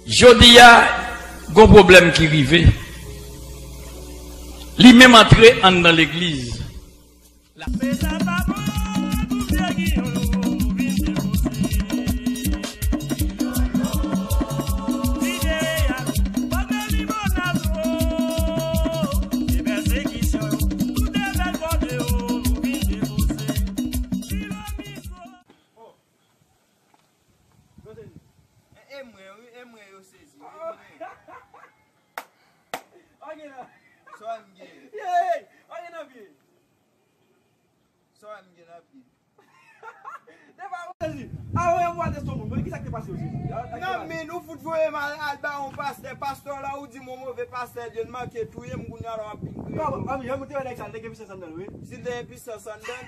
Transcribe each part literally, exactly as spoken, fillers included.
Jodi a, gon pwoblèm ki rive. Li menm antre anndan legliz. E, e mwen wi, e mwen yo sezi wi, e mwen. Sa w gen? Sa w gen nan pye? Sa w gen nan pye? Devan ou sezi. Avan yon mwa teste moun. Mwen, kisa ki te pase yo sezi? Nan men ou fout voye m al, al ba yon pastè. Pastè la ou di m yon move pastè, Dye manke touye m kounye a la w ap vin kriye. Kòman? Ann, jan mwen te wè nèg sa, l te gen pisans anndan l wi. Si l te gen pisans anndan l.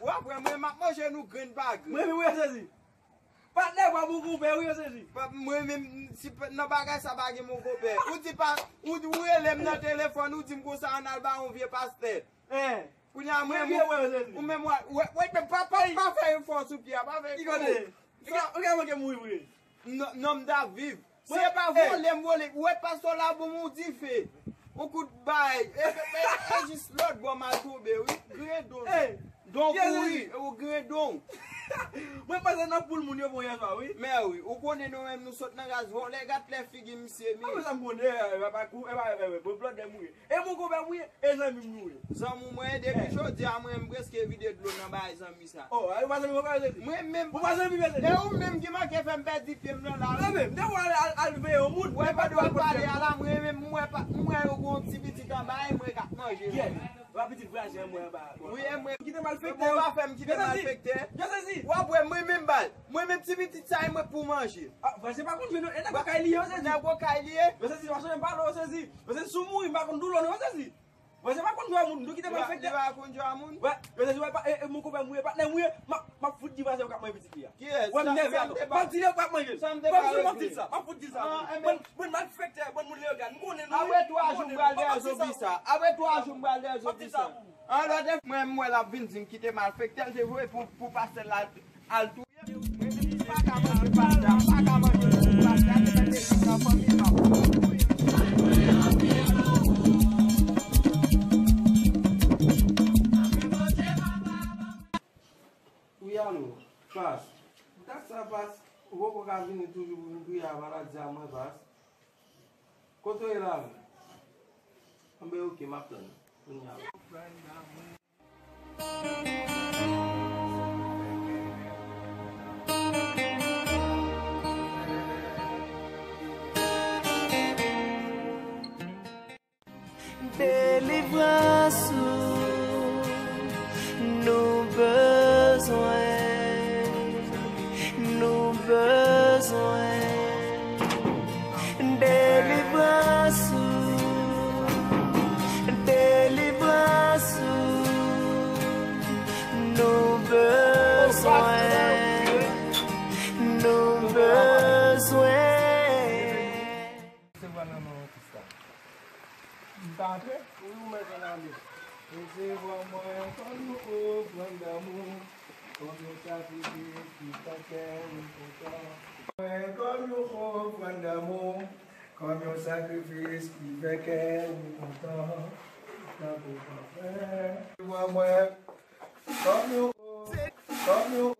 W ap wè mwen m ap manje nou grenn pa grenn. Mwen menm wi yo sezi. Patnè pa bon konpè wi yo sezi. Pa, mwen menm si pa, nan bagay sa pa gen bon konpè. Ou di pa, ou, ou rele m nan telefòn, ou di m konsa ann al ba yon vye pastè. Kounye a mwen, ou menm wè, wè, wè, pa, pa, pa fè efò sou pye a, pa fè efò. Ou ka, ou ka manke mouri vre. Non, nonm ta viv. Se pa vole m vole. Ou wè pastè la bon, ou dife. Yon kout bay. E, e, e, e jis lòt bò m al tonbe, wi. Grendon. Don kouri, ou grendon. Mwen panse nan poul moun yo bon yè swa, wi. Men wi, ou konnen nou menm nou sot nan raz vòlè, gad lè figi misye, mi. A, mwen sa m konnen, e, e, e, e, e, bon, blòdè m wi. E mon konpè m wi, e zanmi m nou ye. Zanmi w mwen, depi jodi a mwen m preske vide dlo nan bay zanmi sa. Oh, a, ou pa zanmi mwen, pa zanmi. Mwen menm. Ou pa zanmi mwen, zanmi. E ou menm ki manke fè m pèdi pye m nan la. Mwen menm, depi w al, al, al veye yon moun, wè, pandan w ap pale a la, mwen menm, mwen pa, mwen wè yo gon ti pitit anba e mwen k ap manje. Yeah. Wa pitit vwazen mwen anba. Wi, e mwen. Kite malfektè. Bon, pa fè m kite malfektè. Yo sezi. W ap wè mwen menm bal. Mwen menm ti pitit sa e mwen pou manje. Ah, vwazen pa konn jwe non, e nèg yo kay li ye, yo sezi. Nèg yo kay li ye. Yo sezi, pa sonje m pale, yo sezi. Yo sezi, si w mouri, m pa konn doulè w non, yo sezi. Vwazen pa konn jwe a moun, nou kite malfektè. Li pa konn jwe a moun. Wè, yo sezi, wè, pa, e, e, mon konpè m wi, patnè m wi, m ap, m ap fout di vwazen yo k ap manje pitit li a. Kiyès? Wè, m nève atò. M ap di li yo k ap manje. Sa m te pa regle. M ap fout di l sa. M ap fout di l sa. Bon, bon, malfektè, bon moun legal. M konnen nou. Apre twa jou, m pral dèyè zonbi sa. Apre twa jou, m pral dèyè zonbi sa. An lòt, mwen, m wè l ap vin di m kite malfektè, l te voye pou, pou pastè la al touye m. Mwen menm, m pa ka manje pastè, m pa ka manje pastè, a te mete legliz nan fanmi m ap touye m. Wi, alo, Pas. Dat sa, Pas, ou poko ka vini toujou pou vin kriye a maladi a mwen, Pas. Kote w ye la menm? Anben, oke, m ap tann ou. Kounye a. Delivrans ou nou bezwen, nou bezwen. Delivrans ou, delivrans ou, nou bezwen, nou bezwen. Resevwa nan non Kris la. M ka antre? Wi, ou mèt ann ale. Resevwa mwen kòm yon ofrann damou, kòm yon sakrifis ki fè kè ou kontan. Mwen kòm yon ofrann damou, kòm yon sakrifis ki fè kè ou kontan. Tankou pafen. Resevwa mwen kòm yon, kòm yon